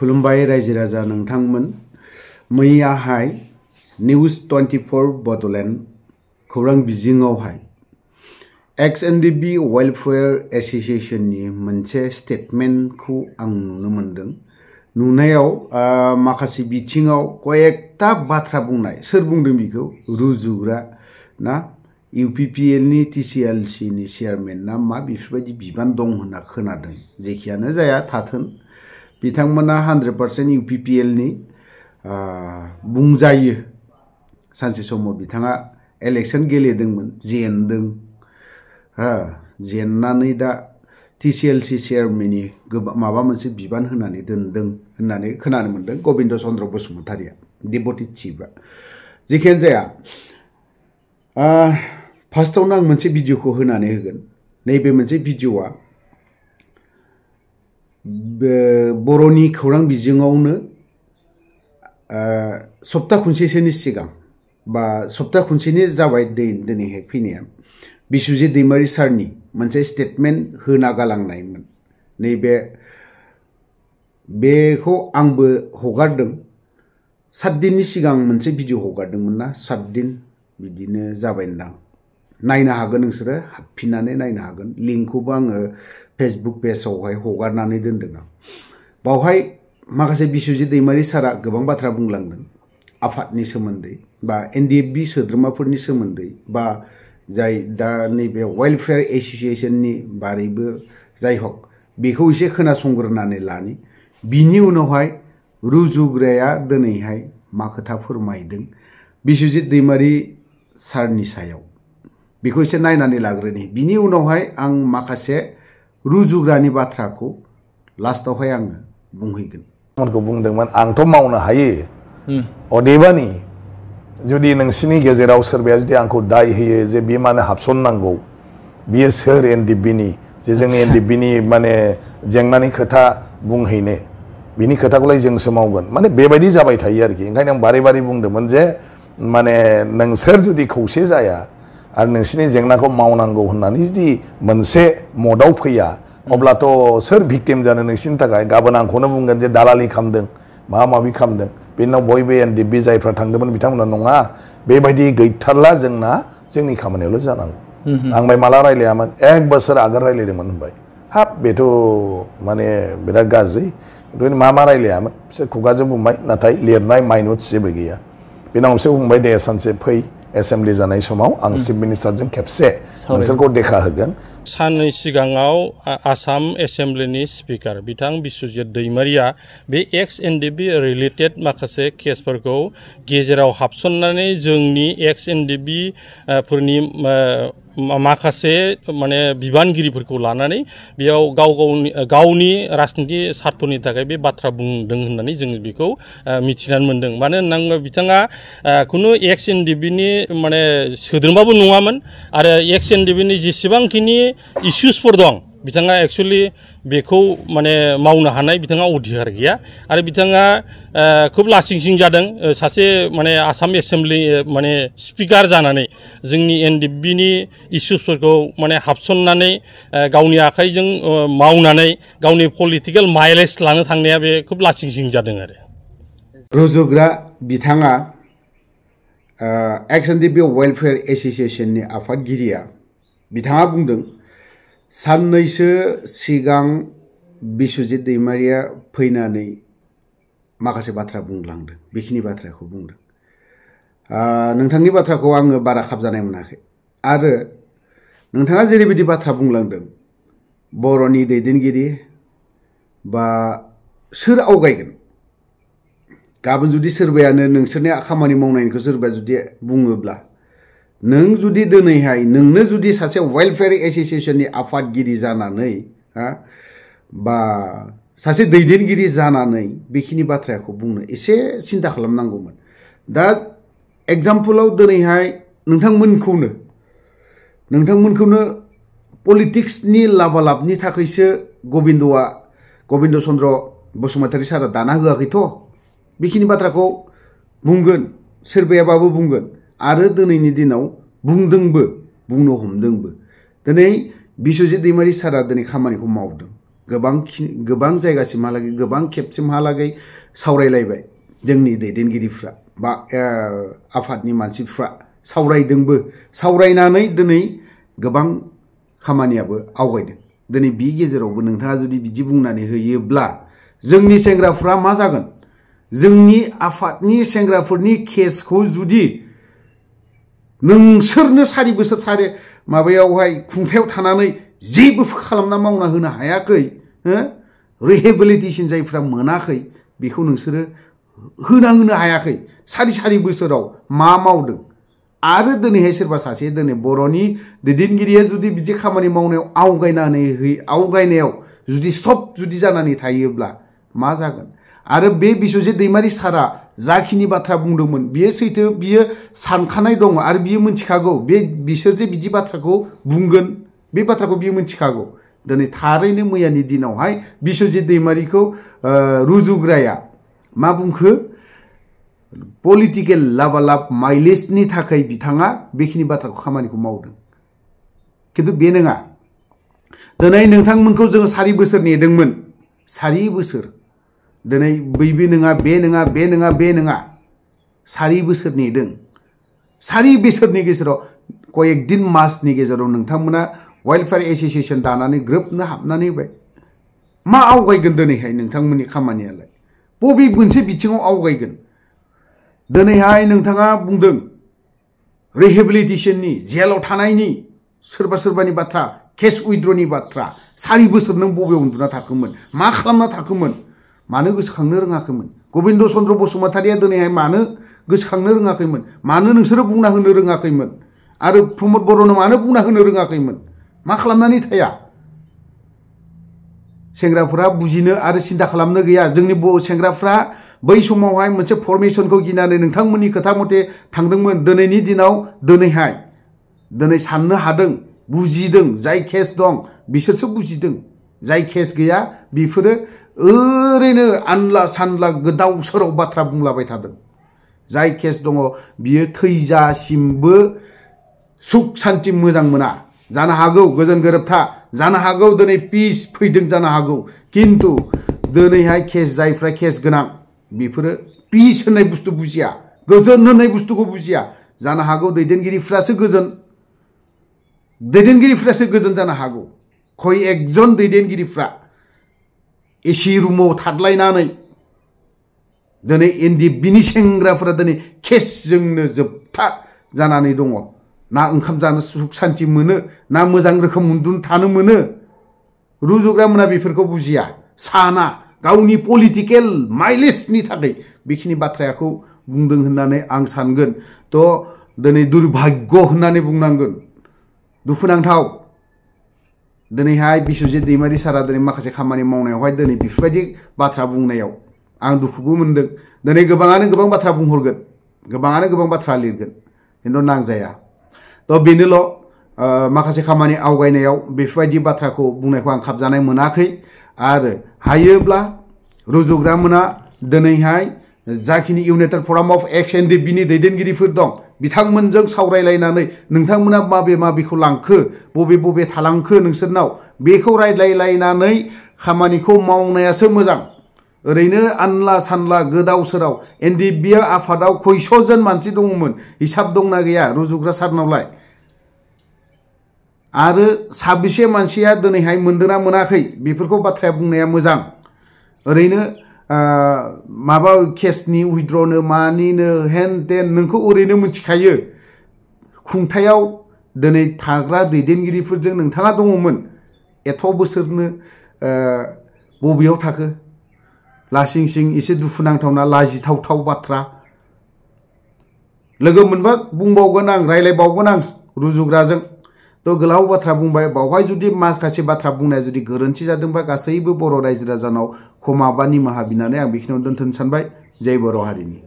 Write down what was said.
खुलुमबाय रायजो राजा नोंथांमोन मैयाहाय निउज 24 बड'लेण्ड खौरां बिजिङावहाय XNDB वेलफेयर एसोसिएशननि मोनसे स्टेटमेन्टखौ आं नुनो मोनदों। नुनायाव माखासे बिथिङाव कयेकटा बाथ्रा बुंनाय सोर बुंदों बिखौ रुजुग्रा ना UPPL नि TCLC नि चेयारमेन ना मा बेफोरबायदि बिबान दं होनना खोनादों। जेखियानो जाया थाथों बिथांमोना 100% UPPL नि बुंजायो। सानसे समाव बिथाङा इलेक्शन गेलेदोंमोन जेनदों जेननानै दा TCLC चेयारमेननि माबा मोनसे बिबान होनानै दोनदों होननानै खोनानो मोनदों गबिन्द चन्द्र बसुमतारिया डेपुटि चिफआ। जेखियानो जाया फार्स्टआवनो आं मोनसे भिडिअखौ होनानै होगोन। नैबे मोनसे भिडिअआ बर'नि खौरां बिजोङावनो सप्ता खनसेसोनि सिगां बा सप्ता खनसेनि जाबाय दिनैहाय फैनाया बिश्वजित दैमारी सारनि मोनसे स्टेटमेन्ट होना गालांनायमोन। नैबे बेखौ आंबो हगारदों 7 दिननि सिगां मोनसे भिडिअ हगारदोंमोन ना 7 दिन बिदिनो जाबायदां। नायनो हागोन नोंसोरो हाबफिननानै नायनो हागोन। लिंकखौबो आङो फेसबुक पेजआवहाय हगारनानै दोनदों आं। बावहाय माखासे बिश्वजित दैमारी सारा गोबां बाथ्रा बुंलांदों आफादनि सोमोन्दै बा NDFB सोद्रोमाफोरनि सोमोन्दै बा जाय दा नैबे वेलफेयर एसोसिएशननि बारैबो जाय हक बेखौ एसे खोनासंग्रोनानै लानि। बिनि उनावहाय रुजुग्राया दिनैहाय मा खोथा फोरमायदों बिश्वजित दैमारी सारनि सायाव बेखौ एसे नायनानै लाग्रोनि। बिनि उनावहाय आं माखासे रुजुग्रानि बाथ्राखौ लास्टआवहाय आङो बुंहैगोन। बुंदोंमोन आंथ' मावनो हायो अदेबानि जुदि नोंसिनि गेजेराव सोरबाया जुदि आंखौ दाय होयो जे बे मानो हाबसननांगौ बियो सोर NDFBनि जे जोंनि NDFBनि माने जेंनानि खोथा बुंहैनो बिनि खोथाखौलाय जोंसो मावगोन माने बेबायदि जाबाय थायो आरोखि। ओंखायनो आं बारे बारे बुंदोंमोन जे माने नोंसोर जुदि खौसे जाया आरो नोंसिनि जेंनाखौ मावनांगौ होननानै जुदि मोनसे मदआव फैया अब्लाथ' सोर भिक्टिम जानो नोंसिनि थाखाय। गाबोन आंखौनो बुंगोन जे दालालि खालामदों माबा माबि खालामदों बेनाव बयबो NDFB जायफ्रा थांदोंमोन बिथांमोना नङा बेबायदि गैथारला जोंनि खामानियावल' जानांगौ। आंबाय माला रायलायामोन 1 बोसोर आगोल रायलायदोंमोन होनबाय हाब बेथ' माने बिराद गाज्रि मा रायलायामोन बिसोर खुगाजों बुंबाय नाथाय लिरनाय माइन'ट्स जेबो गैया। बेनाव बिसोर बुंबाय दे सानसे फै एसेम्बलि जानाय समाव आं चिफ मिनिस्टारजों खेबसे नोंसोरखौ देखा होगोन। साननै सिगाङाव आसाम एसेम्बलिनि स्पिकार बिथां बिश्वजित दैमारीया बे XNDB रिलेटेड माखासे केसफोरखौ गेजेराव हाबसननानै जोंनि XNDB फोरनि माखासे माने बिबानगिरिफोरखौ लानानै बेयाव गावनि राजनिति सार्थनि थाखाय बे बाथ्रा बुंदों होननानै जों बेखौ मिथिनानै मोनदों। मानो होनना बिथाङा खुनु XNDBनि माने सोद्रोमाबो नङामोन आरो XNDBनि जेसेबांखिनि इस्युसफोर दं बिथाङा एक्चुअलि बेखौ माने मावनो हानाय बिथाङा अधिकार गैया आरो बिथाङा खोब लासिंसिं जादों सासे माने आसाम एसेम्बलि माने स्पिकार जानानै जोंनि NDFBनि इस्युसफोरखौ माने हाबसननानै गावनि आखाइजों मावनानै गावनि पलिटिकेल माइलेज लानो थांनाया बे खोब लासिंसिं जादों आरो। रुजुग्रा बिथाङा XNDB वेलफेयर एसोसिएशननि आफादगिरिया बिथाङा बुंदों साननैसो सिगां बिश्वजित दैमारीया फैनानै माखासे बाथ्रा बुंलांदों बेखिनि बाथ्राखौ बुंदों। नोंथांनि बाथ्राखौ आङो बारा खाबजानाय मोनाखै आरो नोंथाङा जेरैबायदि बाथ्रा बुंलांदों बर'नि दैदेनगिरि बा सोर आवगायगोन गाबोन जुदि सोरबायानो नोंसोरनि खामानि मावनायनिखौ सोरबाया जुदि बुङोब्ला नों जुदि दिनैहाय नोंनो जुदि सासे वेलफेयर एसोसिएशननि आफादगिरि जानानै बा सासे दैदेनगिरि जानानै बेखिनि बाथ्राखौ बुंनो एसे सिन्था खालामनांगौमोन। दा एग्जाम्पलाव दिनैहाय नोंथांमोनखौनो पलिटिक्सनि लाबालाबनि थाखायसो गबिन्द चन्द्र बसुमतारी सारा दाना होआखैथ' बेखिनि बाथ्राखौ बुंगोन सोरबायाबाबो बुंगोन आरो दिनैनि दिनाव बुंदोंबो बुंनो हमदोंबो। दिनै बिश्वजित दैमारी सारा दिनै खामानिखौ मावदों गोबां जायगासिमहालागै गोबां खेबसिमहालागै सावरायलायबाय जोंनि दैदेनगिरिफ्रा बा आफादनि मानसिफ्रा सावरायदोंबो सावरायनानै दिनै गोबां खामानियाबो आवगायदों दिनै बि गेजेरावबो नोंथाङा जुदि बिदि बुंनानै होयोब्ला जोंनि सेंग्राफ्रा मा जागोन जोंनि आफादनि सेंग्राफोरनि केसखौ जुदि नोंसोरनो 4 बोसोर माबायावहाय खुंथायाव थानानै जेबो खालामना मावना होनो हायाखै रिहेबिलिटेसन जायफ्रा मोनाखै बेखौ नोंसोरो होनो हायाखै 4 बोसोराव मा मावदों आरो दिनैहाय सोरबा सासे दिनै बर'नि दैदेनगिरिया जुदि बिदि खामानि मावनायाव आवगायनायाव जुदि स्टप जुदि जानानै थायोब्ला मा जागोन आरो बे बिश्वजित दैमारी सारा जाखिनि बाथ्रा बुंदोंमोन बियो सैथो बियो सानखानाय दङ आरो बियो मिथिखागौ बिसोर जे बिदि बाथ्राखौ बुंगोन बे बाथ्राखौ बियो मिथिखागौ दिनै थारैनो मैयानि दिनावहाय बिश्वजित दैमारीखौ रुजुग्राया मा बुंखो पलिटिकेल लाबालाब माइलेजनि थाखाय बिथाङा बेखिनि बाथ्राखौ खामानिखौ मावदों खिन्थु बे नङा दिनै नोंथांमोनखौ जोङो 4 बोसोर नेदोंमोन 4 बोसोर दिनै बैबे नङा बे नङा बे नङा बे नङा 4 बोसोर नेदों 4 बोसोरनि गेजेराव कयेक दिन मासनि गेजेराव नोंथांमोना वाइल्डफायार एसोसिएशन दानानै ग्रोबनो हाबनानै होबाय मा आवगायगोन दिनैहाय नोंथांमोननि खामानियालाय बबे मोनसे बिथिङाव आवगायगोन दिनैहाय नोंथाङा बुंदों रिहेबिलिटेसननि जेलाव थानायनि सोरबानि बाथ्रा केस उइथड्रनि बाथ्रा 4 बोसोर नों बबेयाव उन्दुना थाखोमोन मा खालामना थाखोमोन मानो गोसोखांनो रोङाखैमोन गबिन्द चन्द्र बसुमतारिया दिनैहाय मानो गोसोखांनो रोङाखैमोन मानो नोंसोरो बुंना होनो रोङाखैमोन आरो प्रमद बर'नो मानो बुंना होनो रोङाखैमोन मा खालामनानै थाया सेंग्राफोरा बुजिनो आरो सिन्था खालामनो गैया जोंनि सेंग्राफ्रा बै समावहाय मोनसे फरमेशनखौ गिनानै नोंथांमोननि खोथा मथे थांदोंमोन दिनैनि दिनाव दिनै साननो हादों बुजिदों जाय केस दं बिसोरसो बुजिदों जाय केस गैया बिफोरो ओरैनो आनला सानला गोदाव सोराव बाथ्रा बुंलाबाय थादों जाय केस दङ बियो थैजासिमबो सुख शान्ति मोजां मोना जानो हागौ गोजोन गोरोबथा जानो हागौ दिनै पिस फैदों जानो हागौ किन्तु दिनैहाय केस जायफ्रा केस गोनां बेफोरो पिस होननाय बुस्थु बुजिया गोजोन होननाय बुस्थुखौ बुजिया जानो हागौ दैदेनगिरिफ्रासो गोजोन जानो हागौ खय एकजन दैदेनगिरिफ्रा एसि रुमाव थादलायनानै दिनै एनडिएफबिनि सेंग्राफोरा दिनै केसजोंनो जोबथा जानानै दङ ना ओंखाम जानो सुख शान्ति मोनो ना मोजां रोखोम उन्दुनो थानो मोनो रुजुग्रामोना बेफोरखौ बुजिया साना गावनि पलिटिकेल माइलेजनि थाखाय बेखिनि बाथ्राखौ बुंदों होननानै आं सानगोन थ' दिनै दुर्भाग्य होननानै बुंनांगोन दुखुनांथाव दिनैहाय बिश्वजित दैमारी सारा दिनै माखासे खामानि मावनायावहाय दिनै बेफोरबायदि बाथ्रा बुंनायाव आं दुखुबो मोनदों दिनै गोबाङानो गोबां बाथ्रा बुंहरगोन गोबाङानो गोबां बाथ्रा लिरगोन खिन्थु नांजाया थ' बेनोल' माखासे खामानि आवगायनायाव बेफोरबायदि बाथ्राखौ बुंनायखौ आं खाबजानाय मोनाखै आरो हायोब्ला रुजुग्रामोना दिनैहाय जाखिनि इउनाइटेड फराम अफ एक्स एनडिएफबिनि दैदेनगिरिफोर दं बिथांमोनजों सावरायलायनानै नोंथांमोना माबेखौ लांखो बबे थालांखो नोंसोरनाव बेखौ रायज्लायलायनानै खामानिखौ मावनायासो मोजां ओरैनो आनला सानला गोदाव सोराव एनडिएफबिया आफादाव खयस'जन मानसि दङमोन हिसाब दंना गैया रुजुग्रा सारनावलाय आरो साबेसे मानसिया दिनैहाय मोनदोंना मोनाखै बेफोरखौ बाथ्राया बुंनाया मोजां ओरैनो माबा केसनि उइथड्रनो मानिनो हेन टेन नोंखौ ओरैनो मिथिखायो खुंथायाव दिनै थाग्रा दैदेनगिरिफोरजों नोंथाङा दङमोन एथ' बोसोरनो बबेयाव थाखो लासिं सिं एसे दुखुनांथावना लाजिथावथाव बाथ्रा लोगो मोनबा बुंबावगोन आं रायलायबावगोन आं रुजुग्राजों थ' गोलाव बाथ्रा बुंबाय बावहाय जुदि माखासे बाथ्रा बुंनाया जुदि गोरोन्थि जादोंबा गासैबो बर' रायजो राजानाव क्षमा बा निमाहा बिनानै आं बेखिनियावनो दोनथ'नो सानबाय जय बर' हारिनि